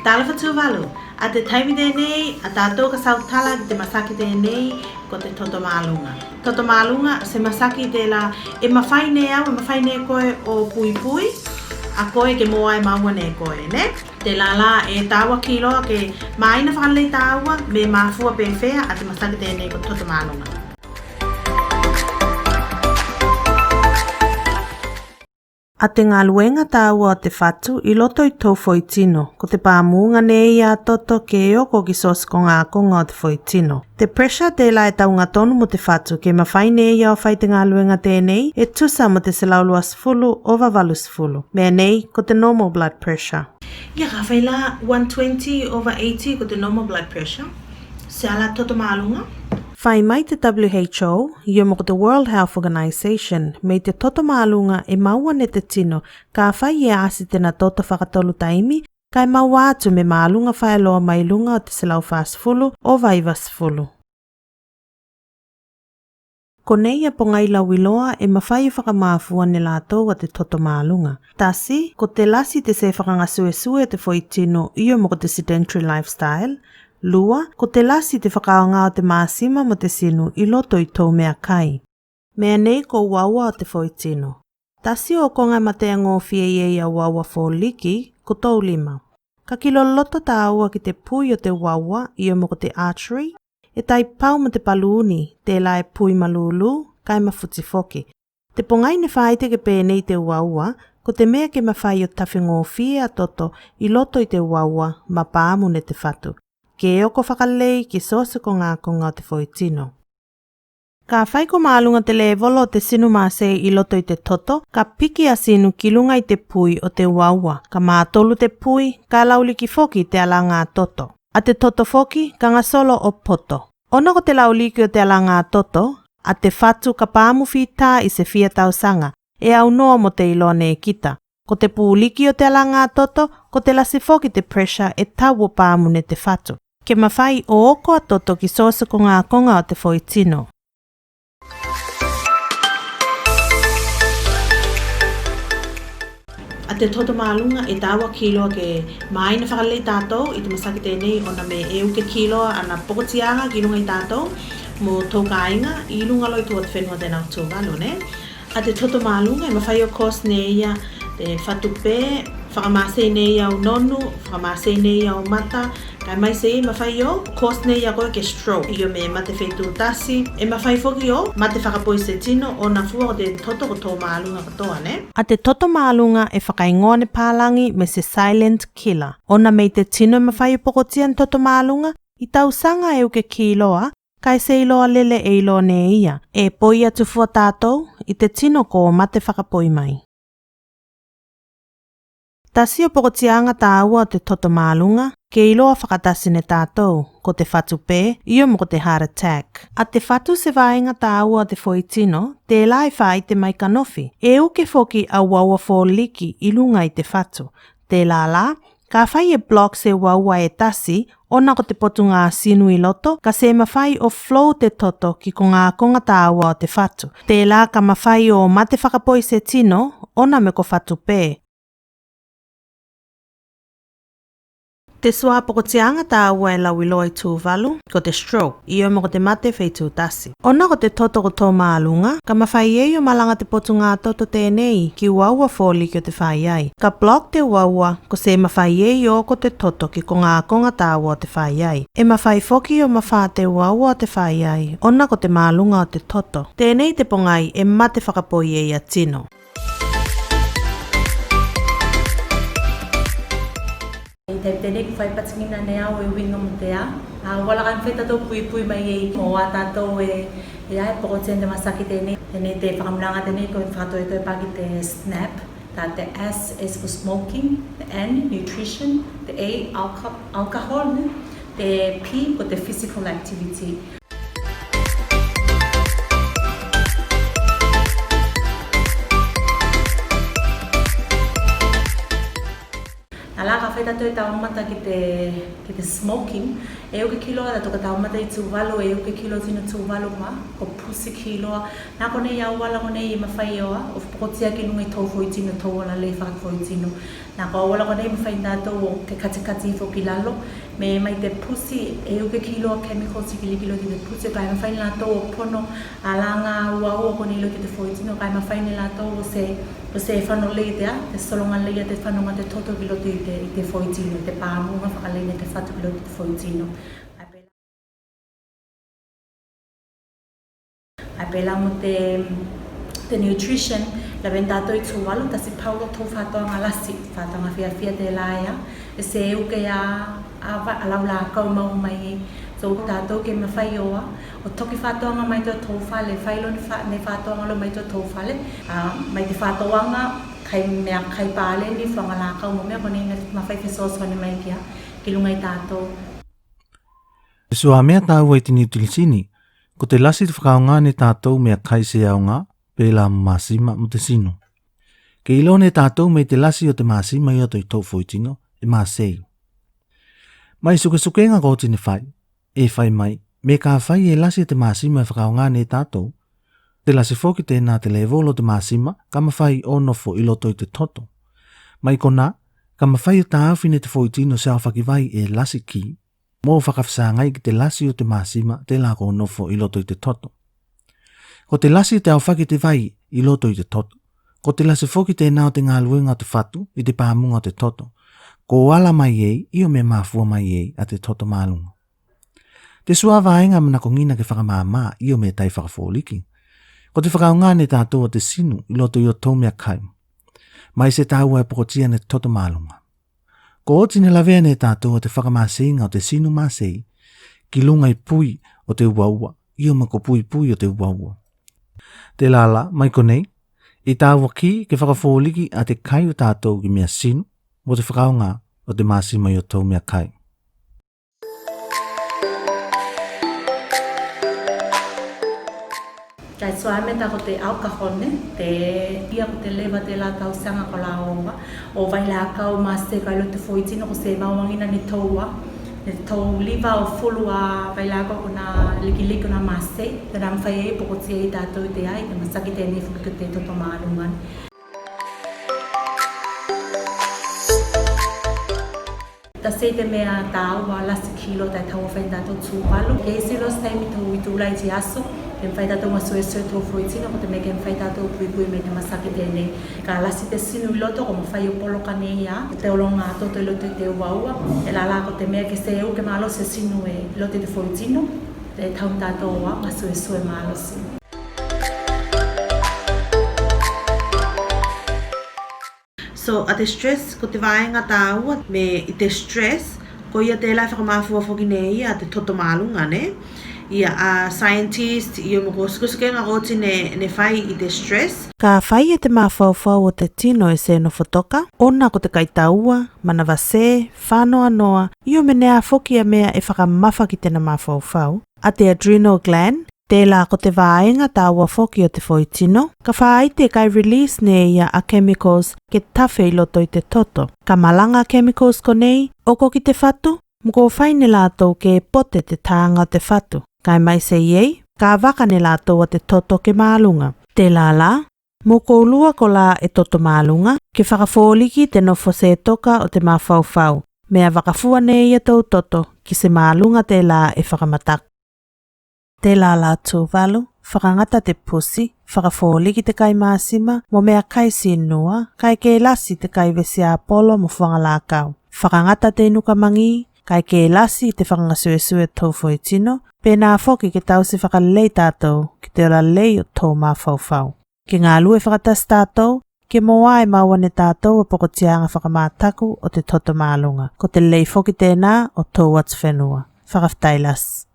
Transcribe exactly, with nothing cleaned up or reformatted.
Talofa Tuvalu, a te taimi tenei a tatou ka sautala ki te masaki tenei ko te toto maluga. Toto maluga se masaki tela e mafai ne au, e mafai ne koe o puipui, a koe ke mo ai maua ne koe, ne? Tela la e taua kiloa ke maina fakalei taua me mafua pefea a te masaki tenei ko toto maluga. A te galuega taua o te fatu i loto i tou foitino, ko te pamuga ne ia a toto ke oko ki so se kogakoga o te foitino. Te pressure tela e tauga tonu mo te fatu ke mafai ne ia o fai te galuega tenei e tusa mo te selau luasefulu ova valusefulu. Mea nei ko te normal blood pressure. Ia kafai la one twenty over eighty ko te normal blood pressure. Se a la toto maluga. Fai mai te W H O, io mo ko te World Health Organization, me i te toto maluga e maua ne te tino, kafai e asi tena toto fakatolu taimi, kae maua atu me maluga faeloa mai luga o te selau fasefulu ova ivasefulu. Konei a pogai lauiloa e mafai o fakamafua ne latou a te toto maluga. Tasi, ko te lasi te se fakagasuesue o te foitino io mo ko te sedentary lifestyle. Lua, ko te lasi te fakaaoga o te masima mo te sinu i loto i tou meakai. Mea nei ko uaua o te foitino. Tasi o koga e mate gofie i ei a uaua foliki ko tou lima. Ka kilo loto taua ki te pui o te uaua io mo ko te artery, e tai pau mo te paluni, tela e pui malulu, kae mafuti foki. Te pogai ne faite ke penei te uaua, ko te mea ke mafai o tafe gofie a toto i loto i te uaua ma pamu ne te fatu. Ke oko fakalei ki so se kogakoga o te foitino. Kafai ko maluga te levolo o te sinu masei i loto i te toto, ka piki a sinu ki luga i te pui o te uaua, ka matolu te pui, ka lauliki foki te alaga toto. A te toto foki ka gasolo o poto. Ona ko te lauliki o te alaga toto, a te fatu ka pamu fita i se fia tausaga, e aunoa mo te iloa ne kita. Ko te puliki o te alaga toto, ko te lasi foki te pressure e tau o pamu ne te fatu. Ke mafai o oko a toto ki so se kogakoga o te foitino. A te toto maluga e taua kiloa ke maina fakalei tatou i te masaki tenei ona me e uke kiloa ana pokotiaga ki luga i tatou mo tou kaiga i luga loa i tua o te fenua tenau Tuvalu, ne? A te toto maluga e mafai o cause ne ia te fatu pe, fakamasei ne ia au nonu, fakamasei ne ia au mata, kae maise e mafai o cause ne ia koe ke stroke. Io me mate feitu tasi, e mafai foki o mate fakapoi se tino ona fua ko te toto ko to maluga katoa, ne? A te toto maluga e fakaigoa ne palagi me se silent killer. Ona me i te tino e mafai o pokotia ne toto maluga, i tausaga e uke kiloa, kae se iloa lele e iloa ne ia, e poi atu fua tatou i te tino ko mate fakapoi mai. Tasi o pokotiaga taua o te toto maluga, ke iloa fakatasi ne tatou, ko te fatu pe, io mo ko te heart attack. A te fatu se vaega taua o te foitino, tela e faite mai kanofi. E uke foki a uaua foliki i luga i te fatu. Tela la, kafai e block se uaua e tasi, ona ko te potuga sinu i loto, ka se mafai o flow te toto ki kogakoga taua o te fatu. Tela ka mafai o mate fakapoi se tino, ona me ko fatu pe. Te sua pokotiaga taua e lauiloa i Tuvalu, ko te stroke, io mo ko te mate feitu tasi. Ona ko te toto ko to maluga, ka mafai ei o malaga te potuga toto tenei ki uaua foliki o te faiai. Ka block te uaua, ko se mafai ei o oko te toto ki kogakoga taua o te faiai. E mafai foki o mafa te uaua o te faiai, ona ko te maluga o te toto. Tenei te pogai e mate fakapoi ei a tino. I te tenei ko fai patigina ne au e uiga mo te a. A, ua laka ne fai tatou puipui mai ei mo a tatou e, e a e pokotia ne te masaki tenei. Tenei te fakamalaga tenei ko fakatoetoe paki te SNAP. Te S is for smoking, te N, nutrition, te A, alco-, alcohol, ne? Te P ko te physical activity. Tela ka fai tatou e taumata ki te, ki te smoking, E uke ki loa tatou ka taumata i Tuvalu, e uke ki loa tino Tuvalu ma ko pusi ki loa. Na konei auala konei e mafai o a, o pokotia ki luga i tou foitino, tou ola lei fakafoitino. Na ko auala konei e mafai ne tatou o ke katikati ifo ki lalo, me mai te pusi, e uke ki loa chemicals i kili ki loa te pusi, kae mafai ne latou o pono a laga uaua konei i loto i te foitino, kae mafai ne latou o se, o se fano lei te a, te sologa lei a te fanoga te toto ki loto i te, i te foitino, i te pamuga fakalei ne te fatu ki loto i te foitino. Kae pela mo te, te nutrition, lavea ne tatou i Tuvalu, tasi pau loa tou fatoaga lasi, fatoaga fiafia tela ia, e se uke a, a, va, a lau lakau mau mai. So tatou ke mafai o a, o toki fatoaga mai to tou fale, fai loa ne fa, ne fatoaga loa mai to tou fale, a, mai te fatoaga, kai mea, kai paleni, faga lakau mo mea, konei ne mafai fesoasoani mai ki a, ki luga i tatou. Te suā mea tāua i te niutilisini, ko te lasi te fakaaoga ne tatou meakai se aoga, pelā mo masima mo te sinu. Ke iloa ne tatou mai te lasi o te masima i loto i tou foitino, e masei. Mai sukesukega ko oti ne fai, e fai mai, me kafai e lasi te masima e fakaaoga ne tatou, te lasi foki tenā te levolo o te masima, ka mafai o nofo i loto i te toto. Mai konā, ka mafai o taofi ne te foitino se aofaki vai e lasi ki, mo fakafesagai ki te lasi o te masima telā ko nofo i loto i te toto. Ko te lasi o te aofaki te vai i loto i te toto, ko te lasi foki tenā o te galuega o te fatu i te pamuga o te toto, ko ala mai ei io me mafua mai ei a te toto maluga. Te suā vaega manakogina ke fakamāmā io me tai fakafoliki, ko te fakaaoga ne tatou o te sinu i loto i o tou meakai. Mai se tāua e pokotia ne te toto maluga. Ko oti ne lavea ne tatou o te fakamaseiga o te sinu masei, ki luga i pui o te uaua, io ma ko puipui o te uaua. Telā la, mai konei, e tāua ki ke fakafoliki a te kai o tatou ki mea sinu, mo te fakaaoga o te masima i o tou meakai. Kae suā mea tā ko te alcohol ne, te ia ko te leva telā tausaga kolā o a, o vailakau masei kai loto i te foitino ko se mauagina ne tou a, ne tou liva o fulu a vailakau konā likiliki konā masei, tenā mafai ei pokotia ei tatou i te ai, te masaki tenei foki ko te toto maluga. Tasi te mea tāua lasi ki loto i tau fai tatou Tuvalu. Ke isi loa se taimi tou itula i te aso, ke mafai tatou gasuesue tou foitino, ko te mea ke mafai tatou puipui mai te masaki tenei. Ka lasi te sinu i loto, ko mafai o poloka ne ia te ologa toto i loto i te uaua. Telā la ko te mea ke se uke malosi sinu i loto i te foitino, e tau tatou a gasuesue malosi. So, a te stress, ko te vaega tāua me i te stress, ko ia telā e fakamafua foki ne ia a te toto maluga, ne? Ia a scientist, io me ko sukesukega ko oti ne, ne fai i te stress. Kafai e te mafaufau o te tino e se nofo toka, ona ko te kaitaua, manavase, fanoanoa, io me ne a foki a mea e fakamafaki tena mafaufau, a te adrenal gland, telā ko te vaega tāua foki o te foitino, ka faite kai release ne ia a chemicals ke tafe i loto i te toto. Ka malaga chemicals konei, oko ki te fatu, mo ko fai ne latou ke pote te taga o te fatu. Kae maise i ei, ka vaka ne latou a te toto ke maluga. Telā la, mo koulua kolā e toto maluga, ke fakafoliki te nofo se toka o te mafaufau. Mea vakafua ne ia tou toto, ki se maluga telā e fakamataku. Telā la Tuvalu, fakagata te pusi, fakafoliki te kai masima, mo meakai sinua, kae ke lasi te kai vesi apolo mo fuaga lakau. Fakagata te inu kamagi, kae ke lasi te fakagasuesue tou foitino, penā foki ke tausi fakalei tatou, ki te ola lei o tou mafaufau. Ke galue fakatasi tatou, ke mo a e maua ne tatou a pokotiaga fakamataku o te toto maluga. Ko te lei foki tenā o tou atufenua. Fakafetai lasi.